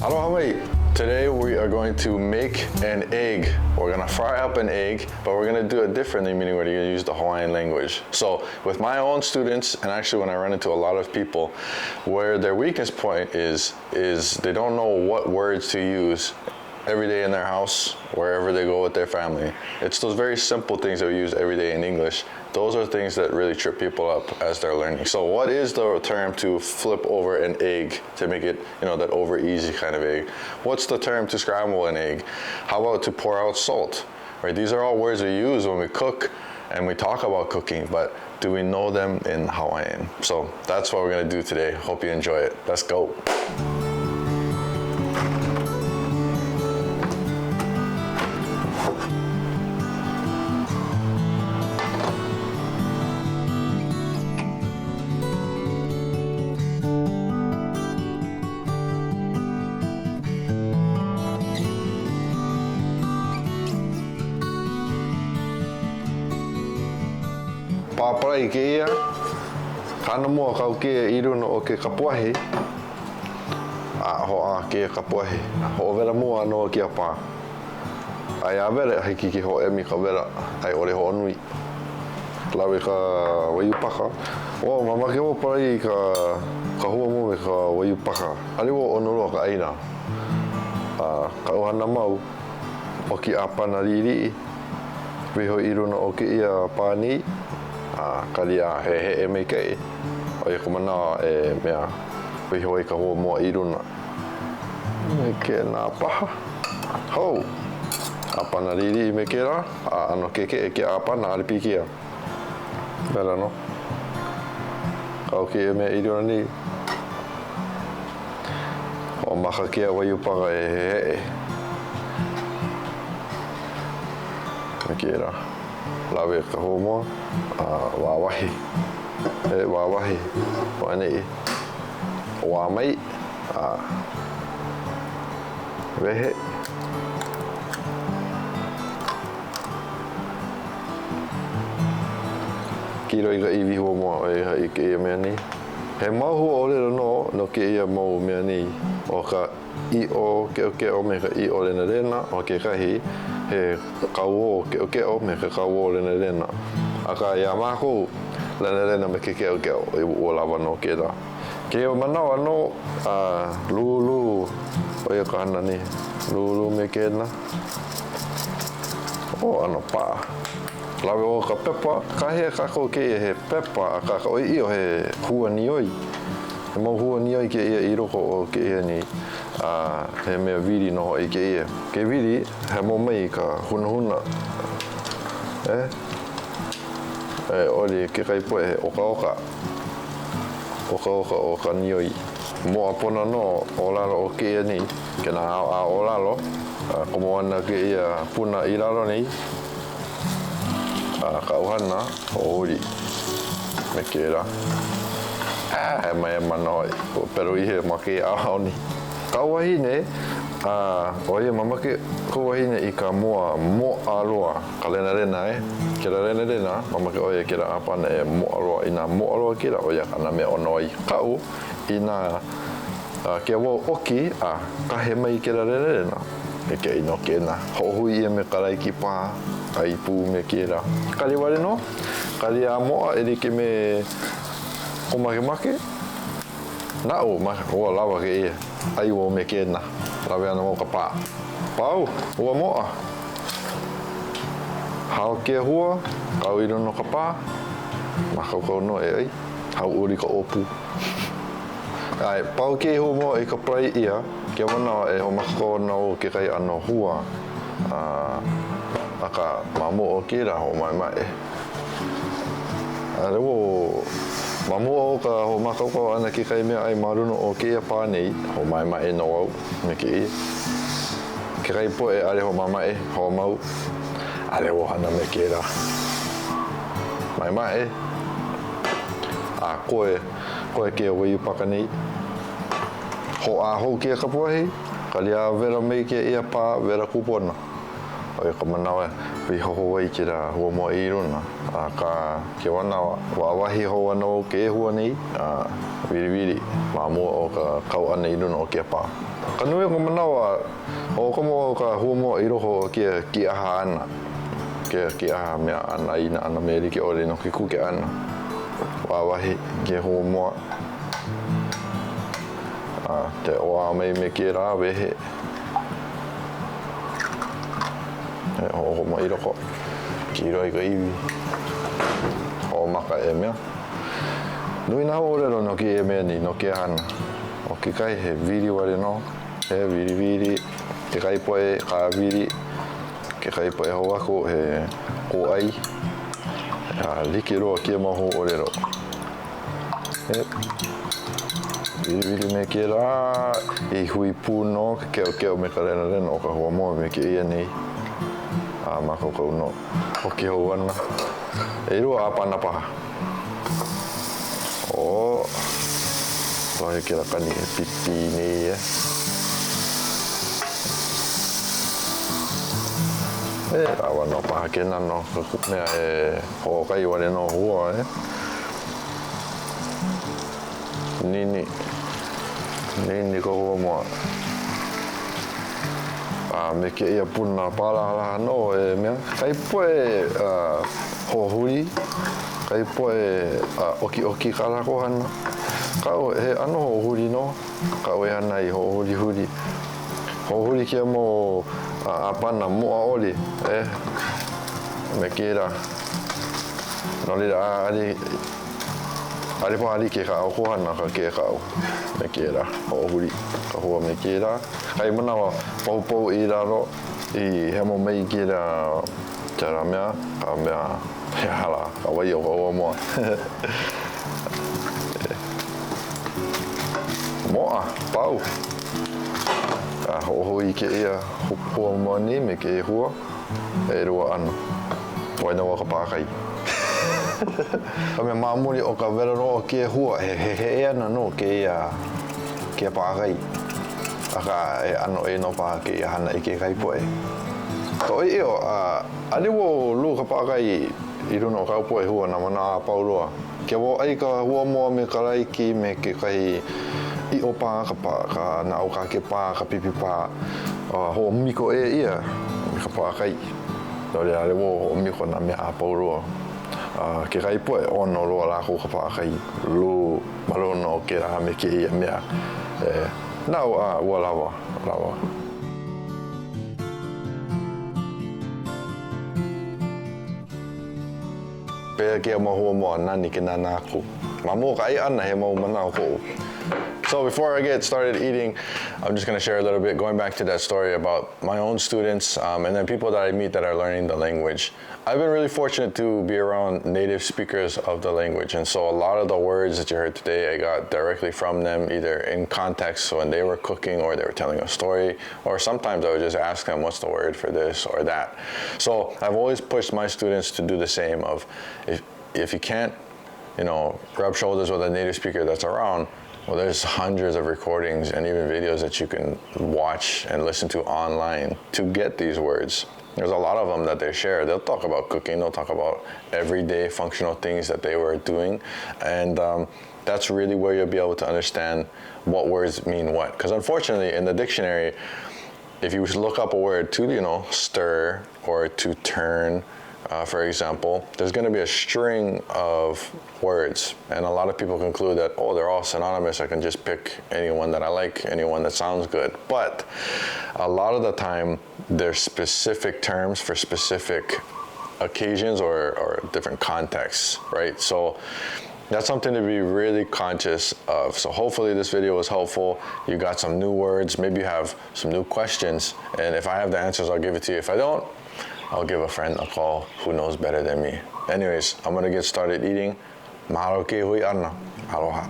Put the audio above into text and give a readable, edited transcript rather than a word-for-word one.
Aloha mai! Today we are going to make an egg. We're gonna fry up an egg, but we're gonna do it differently, meaning we're gonna use the Hawaiian language. So with my own students, and actually when I run into a lot of people, where their weakness point is, is they don't know what words to use every day in their house, wherever they go with their family. It's those very simple things that we use every day in English. Those are things that really trip people up as they're learning. So what is the term to flip over an egg to make it, you know, that over easy kind of egg? What's the term to scramble an egg? How about to pour out salt? Right? These are all words we use when we cook and we talk about cooking, but do we know them in Hawaiian? So that's what we're gonna do today. Hope you enjoy it. Let's go. Pāpara i kēia, Hana mua kau kēia i luna o ke kapuahi, a hoʻā kēia kapuahi. Hoʻowela mua nō kēia pā. A iā wela, hiki ke hoʻēmi ka wela a i ʻole hoʻonui. Lawe ka waiū paka. Ua mamake wau palai i ka ka hua mua me ka waiū paka. ʻAʻole ua ʻono loa ka ʻaina. A kaʻu hana mau, ʻoki ʻāpana liʻiliʻi, Waiho i luna o kēia pā nei, a kali a heʻeheʻe maikaʻi, ʻo ia ka manawa e mea waiho ai ka hua moa i luna. Me kēnā paha. Hou! ʻĀpana liʻiliʻi me kēlā, a ʻano kekeʻe ke ʻāpana ʻaʻole pilikia. Wela nō. Kau kēia mea i luna nei. Hoʻomaka kēia waiū paka e heʻeheʻe. Me kēlā. Lawe ka hua moa a wāwahi. E wāwahi ma ʻaneʻi. ʻOā mai a wehe. Kilo i ka iwi hua moa ʻo ia i kēia mea nei. He mau huaʻōlelo nō no kēia mau mea nei, ʻo ka ʻiʻo keʻokeʻo me ka ʻiʻo lenalena, ʻo kekahi, he kauō keʻokeʻo me ka kauō lenalena. Akā, iā mākou, lenalena me ke keʻokeʻo, ua lawa nō kēlā. Kēia manawa nō, a lūlū, ʻo ia ka hana nei, lūlū me kēnā. ʻO ʻano paʻa. Lawe ʻo ka pepa, kāhea kākou kēia he pepa, akā ka ʻoiaʻiʻo he hua nioi. He mau hua nioi kēia i loko o kēia nei, a he mea wili nō hoʻi kēia. Ke wili, hemo mai ka hunahuna. E? E ʻole kekahi poʻe he okaoka. Okaoka o ka nioi. Moʻa pono nō ʻo lalo o kēia nei, kēnā ʻaoʻao o lalo, a komo ana kēia puna i lalo nei. A kaʻu hana, hoʻohuli me kēlā. A hemahema nō hoʻi, ua pelo ihe ma kēia ʻaoʻao nei. Kaʻu wahine, a ʻo ia mamake koʻu wahine i ka moa moʻa loa, ka lenalena e. Kēlā lenalena, mamake ʻo ia kēlā ʻāpana e moʻa loa. Inā moʻa loa kēlā, ʻo ia kāna mea ʻono ai. Kaʻu, inā A ke wau ʻoki a kahe mai kēlā lenalena, maikaʻi nō kēnā. Hoʻohui ʻia me ka laiki paha, ʻai pū me kēlā. Kali wale nō, kali a moʻa e like me ko makemake. Naʻu, ma, ua lawa kēia. ʻAi wau me kēnā. Lawe ana wau ka pā. Pau, ua moʻa. Hao ke hua, kau i luna o ka pā, mākaukau nō e ʻai. Hauʻoli ka ʻōpū. ʻAe, pau kēia hua moa i ka palai ʻia, kēia manawa e hoʻomākaukau ana wau kekahi ʻano hua, a, akā, ma mua o kēlā hoʻomaʻemaʻe. ʻAʻole wau, ma mua o ka hoʻomākaukau ʻana kekahi meaʻai ma luna o kēia pā nei, hoʻomaʻemaʻe nō au me kēia. Kekahi poʻe ʻaʻole hoʻomaʻemaʻe, hoʻomau, ʻaʻole wau hana me kēlā. Maʻemaʻe, a koe. Koe kēia waiū paka nei. Hoʻā hou kēia kapuahi, kali a wela mai kēia pā wela kūpono. ʻO ia ka manawa. Waiho hou ai kēlā hua moa i luna, akā ke manawa, wāwahi hou ana wau kēia hua nei, a wiliwili ma mua o ka kau ʻana i luna o kēia pā. Ka nui o ka manawa, hoʻokomo wau ka hua moa i loko o kēia kīʻaha ʻana, kēia kīʻaha mea ʻana i nā ʻano mea like ʻole no ke kuke ʻana. Wāwahi kēia hua moa, a te ʻoā mai me kēlā wehe. E hoʻokomo i loko. Kilo i ka iwi. Hoʻomaka e mea. Nui nā ʻōlelo no kēia mea nei, no kēia hana. ʻO kekahi he wili wale nō, he wiliwili, kekahi poʻe kāwili, kekahi poʻe hou aku he kōʻai. A like loa kēia mau huaʻōlelo. E wiliwili me kēlā, i hui pū nō ke keʻokeʻo me ka lenalena o ka hua moa me kēia nei a mākaukau nō. ʻOki hou ana. ʻElua ʻāpana paha. ʻO lohe kēlā kani e pipī nei e. E lawa nō paha kēnā no ka mea e hoʻokahi wale nō hua e. Nini. Nini ka hua moa. A me kēia puna pālahalaha nō e mea. Kahi poʻe hoʻohuli, kahi poʻe ʻokiʻoki kā lākou hana. Kaʻu, he ʻano hoʻohuli nō kaʻu e hana ai, hoʻohulihuli. Hoʻohuli kēia mau ʻāpana moʻa ʻole, e, me kēlā. No laila, ʻaʻole, ʻaʻole paha like kā ʻoukou hana ka kēia kaʻu me kēlā. Hoʻohuli ka hua me kēlā. Kahi manawa, paupau i lalo i hemo mai kēlā, kēlā mea, ka mea, he aha lā, ka wai o ka hua moa. Moʻa, pau. A hoʻohui kēia hua moa nei me kēia hua. ʻElua ʻano. Waena o ka pākai. Ka mea ma muli o ka wela loa o kēia hua, he heheʻe ana nō kēia kēia pākai. Akā, he ʻano ʻē nō paha kēia hana i kekahi poʻe. Ka ʻoiaʻiʻo, ʻaʻole ua lū ka pākai i luna o kāu poʻe hua nā manawa a pau loa. Ke ua ʻai ka hua moa me ka laiki, me kekahi ʻiʻo paha, ka pa, ka naʻaukake paha, ka pipi paha, a hoʻomiko ʻē ʻia me ka paʻakai. No laila, ʻaʻole wau hoʻomiko nā mea a pau loa. A kekahi poʻe, ʻono loa lākou ka paʻakai lū ma luna o kēlā me kēia mea. E, naʻu, a ua lawa, lawa. Pehea kēia mau hua moa nani ke nānā aku? Ma mua o ka ʻai ʻana, he mau manaʻo koʻu. So before I get started eating, I'm just gonna share a little bit, going back to that story about my own students um, and then people that I meet that are learning the language. I've been really fortunate to be around native speakers of the language, and so a lot of the words that you heard today, I got directly from them, either in context when they were cooking or they were telling a story, or sometimes I would just ask them, what's the word for this or that. So I've always pushed my students to do the same of if, if you can't, you know, rub shoulders with a native speaker that's around, well, there's hundreds of recordings and even videos that you can watch and listen to online to get these words. There's a lot of them that they share. They'll talk about cooking, they'll talk about everyday functional things that they were doing. And um, that's really where you'll be able to understand what words mean what. Because unfortunately, in the dictionary, if you look up a word to, you know, stir or to turn, uh, for example, there's going to be a string of words. And a lot of people conclude that, oh, they're all synonymous. I can just pick any one that I like, any one that sounds good. But a lot of the time, there's specific terms for specific occasions or, or different contexts, right? So that's something to be really conscious of. So hopefully this video was helpful. You got some new words, maybe you have some new questions. And if I have the answers, I'll give it to you. If I don't, I'll give a friend a call who knows better than me. Anyways, I'm gonna get started eating. Mahalo ke hui ʻana. Aloha.